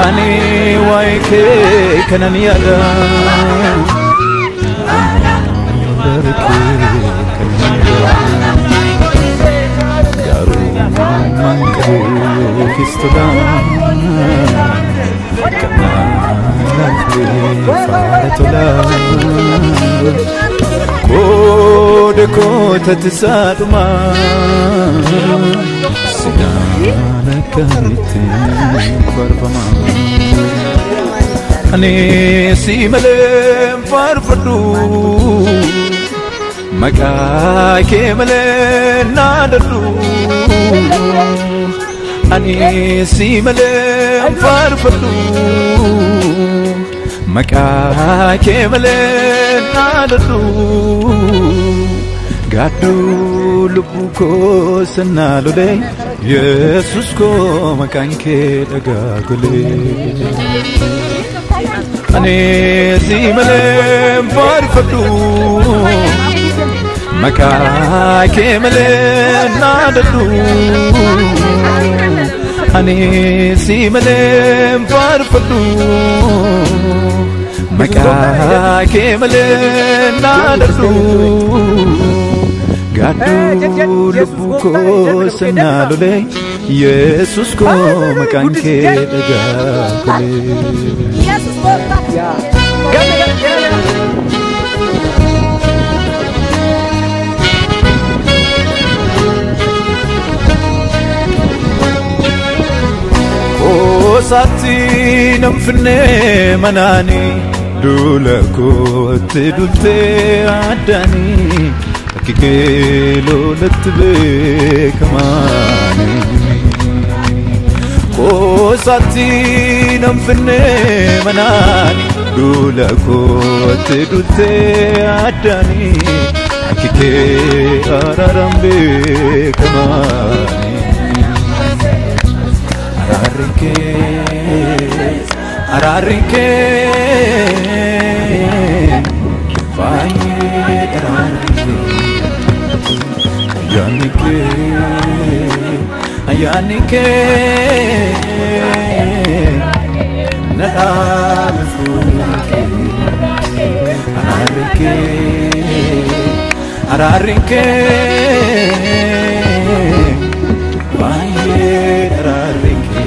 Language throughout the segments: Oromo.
Ani waike kananiada garu manke kistoda kanala kode kota tisaduma sinana kamite farfama ani simale farfadu maka kemale nadadu ani simale farfadu maka kemale nadadu gadu lubbu sanalule Yesus ko makanke dagagule ani simale farfadu maka kemale nadadu ani simale farfadu maka kemale nadadu gadu lubbu sanalule Yesus ko makanke dagagule Yesus gooftaa. Koosatti namfinne manaani duula kootti dulte addani akki kee lolatti beekamaani. Koosatti namfinne manaani duula kootti dulte addani akki kee araaraan beekamaani. Araarri kee baay'ee araarri kee ayyaanni kee na dhaabe fuula kee araarri kee baay'ee araarri kee.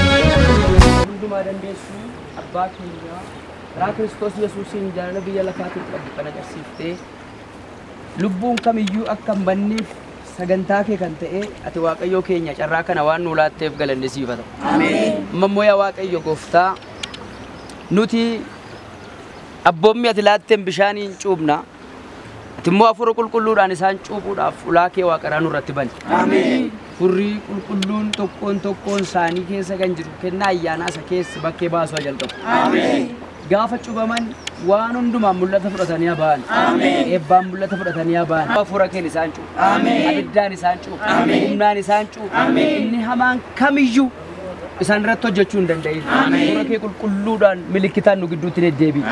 Hundumaa dandeessu abbaa keenya karaa Kiristoos Yesuusiin jaalala biyya lafaatiin qabdu kan agarsiiftee lubbuun kamiyyuu akka hin banneef sagantaa kee kan ta'e ati Waaqayyoo keenya carraa kana waan nuu laatteef galanni siif haa ta'u. Ameen. Amma immoo yaa Waaqayyo gooftaa nuti abboommi ati laatteen bishaaniin cuubna ati immoo hafuura qulqulluudhaan isaan cuuphuudhaaf ulaa kee waaqaraa nurratti bani. Ameen. Furrii qulqulluun tokkoon tokkoon isaanii keessa kan jiru kennaa ayyaanaa isa keessa bakkee baasuu haa jalqabu. Ameen. Gaafa cuubaman waan hundumaan mul'ata fudhatanii haa ba'an. Ameen. Eebbaan mul'ata fudhatanii haa ba'an. Hafuura keen isaan cuuphu. Ameen. Abiddaan isaan cuuphu. Ameen. Humnaan isaan cuuphu. Ameen. Inni hamaan kamiyyuu isaan irratti hojjechuu hin danda'in. Hafuura kee qulqulluudhaan milikitaan nu gidduutti deddeebi'i.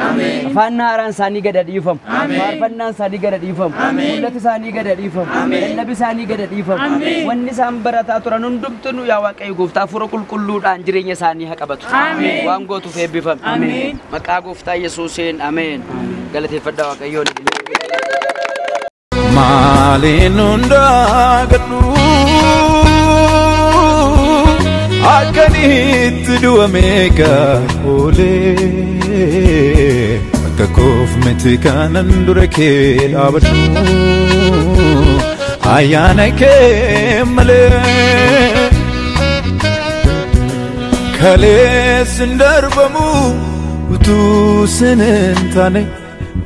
Afaan haaraan isaanii gad dhiifamu. Faarfannaan isaanii gad dhiifamu. Mul'ati isaanii gad dhiifamu. Lallabi isaanii gad dhiifamu. Wanni isaan barataa turan hundumtuu yaa Waaqayyo gooftaa hafuura qulqulluudhaan jireenya isaanii haa qabatu. Waan gootuuf eebbifame. Maqaa gooftaa Yesuusiin ameen. Galateeffadhaa Waaqayyoon. Maaliin hundaa gadhu akkanitti du'a meeqa oolee akka koof miti kanan dura kee dhaabadhu Ayyaana kee malee kaleessi hin darbamu utuu sin hin taane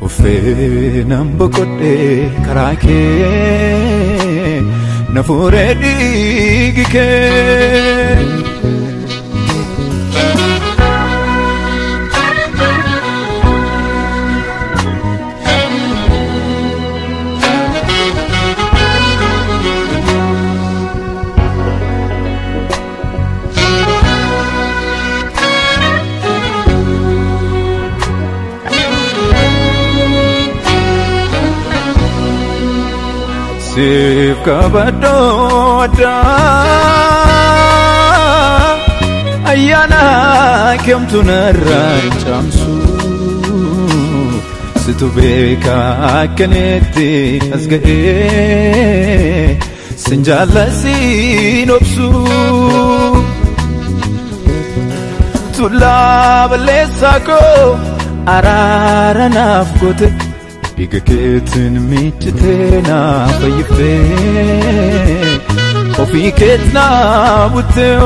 uffee nan boqodhee karaa kee na fuudhee dhiigi kee. Siif qabadhoo addaa ayyaana keemtu narraa hin caamsu situ beeka akkanitti as ga'ee sin jaalladhiin obsu tullaa balleessaa koo araara naaf goote. Dhiiga keetiin miiccitee na fayyiftee ofii keet na buttee.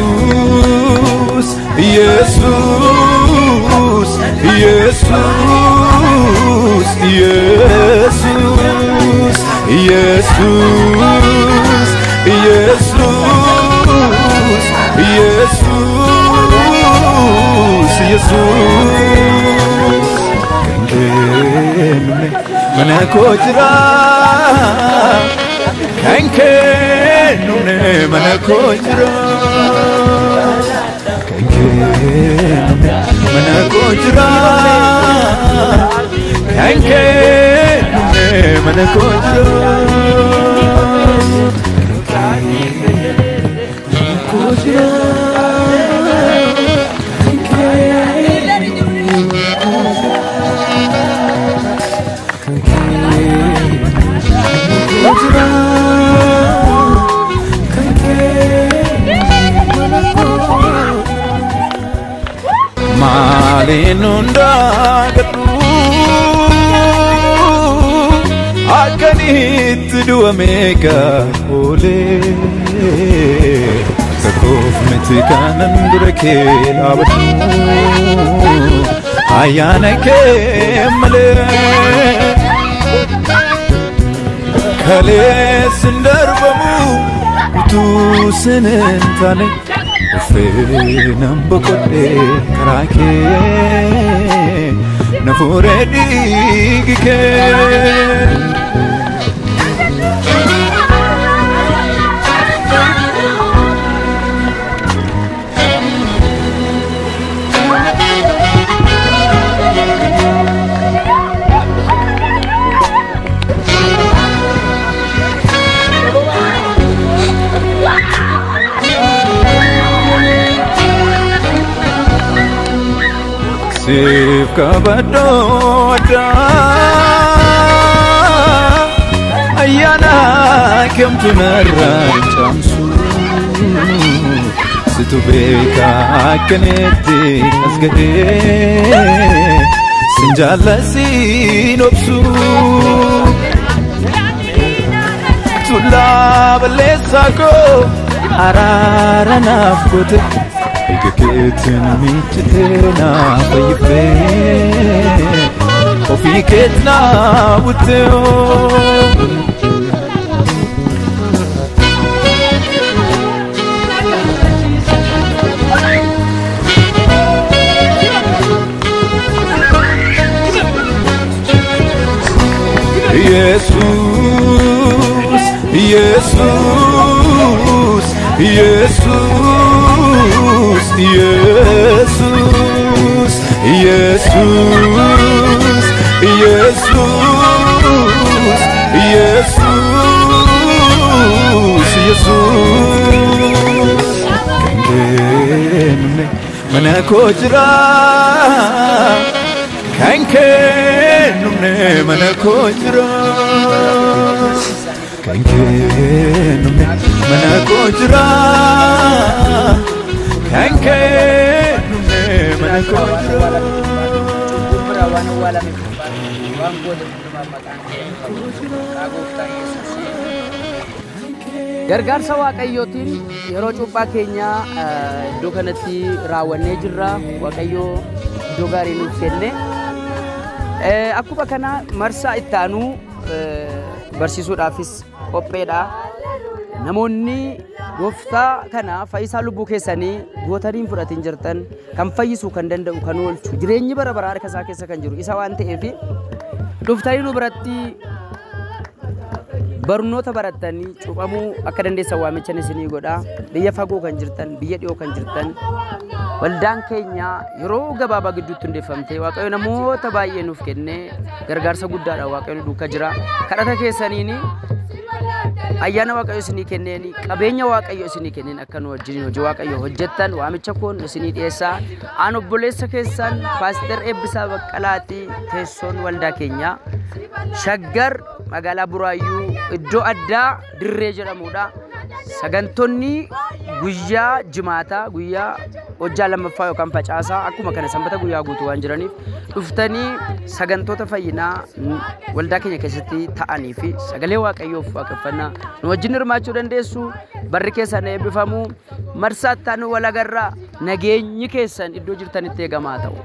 Yesuus, Yesuus, Yesuus, Yesuus, Yesuus, Yesuus, Yesuus, Yesuus. Kan kennumne mana koo jira, kan kennumne mana koo jira, kan kennumne mana koo jira. Kan kennumne mana koo jira. Mana koo jira. Kan kennumne mana koo jira. Kan kennumne mana koo jira. Maaliin hundaa gadhu akkanitti du'a meeqa oolee akka koof miti kanan dura kee dhaabadhu ayyaana kee malee kaleessi hin darbamu utuu sin hin taane uffee nan boqodhee karaa kee na fuudhee dhiigi kee. Siif qabadhoo addaa ayyaana keemtu narraa hin caamsu situ beeka akkanitti as ga'ee sin jaalladhiin obsu tullaa balleessaa koo araara naaf goote. Dhiiga keetiin miiccitee na fayyiftee ofii keet na buttee. Yesuus, Yesuus, Yesuus, Yesuus, Yesuus, Yesuus, Yesuus, Yesuus. Kan kennumne mana koo jira, kan kennumne mana koo jira. Kan kenname mana koo jira. Kan kenname mana koo jira. Cubbuun biraa waan awwaalameef waan goote hundumaa maqaan kee maqaa gooftaa Yesuusiin. Gargaarsa Waaqayyootiin yeroo cuuphaa keenyaa iddoo kanatti raawwannee jirra. Waaqayyoo iddoo gaarii nuuf kenne. Akkuma kana marsaa itti aanuu barsiisuudhaafis qopheedha. Namoonni gooftaa kana fayyisaa lubbuu keessanii gootanii hin fudhatin jirtan kan fayyisuu kan danda'u kan oolchu jireenyi bara baraa harka isaa keessa kan jiru isa waan ta'eef dhuftanii nu biratti barnoota barattanii cuuphamuu akka dandeessan waamichan isinii godha. Biyya fagoo kan jirtan, biyya dhiyoo kan jirtan, waldaan keenya yeroo gabaabaa gidduutti hundeeffamte Waaqayyo namoota baay'ee nuuf kennee gargaarsa guddaadha Waaqayyo nu duukaa jira. Kadhata keessaniin ayyaana Waaqayyo isinii kenneen qabeenya Waaqayyo isinii kenneen akka nu wajjin hojii Waaqayyo hojjettan waamicha koon isinii dhiyeessaa. Aan obboleessa keessan Paaster Eebbisaa Baqqalaati teessoon waldaa keenyaa Shaggar magaalaa Buraayyuu iddoo addaa Dirree jedhamudha. Sagantoonni guyyaa jimaataa guyyaa hojjaa lammaffaa yookaan facaasaa akkuma kana sanbata guyyaa guutuu waan jiraniif dhuftanii sagantoota fayyinaa waldaa keenya keessatti ta'anii fi sagalee Waaqayyoof waaqeffannaa nu wajjin hirmaachuu dandeessu. Barri keessan eebbifamu. Marsaa itti aanu wal agarraa. Nageenyi keessan iddoo jirtanitti eegamaa ta'u.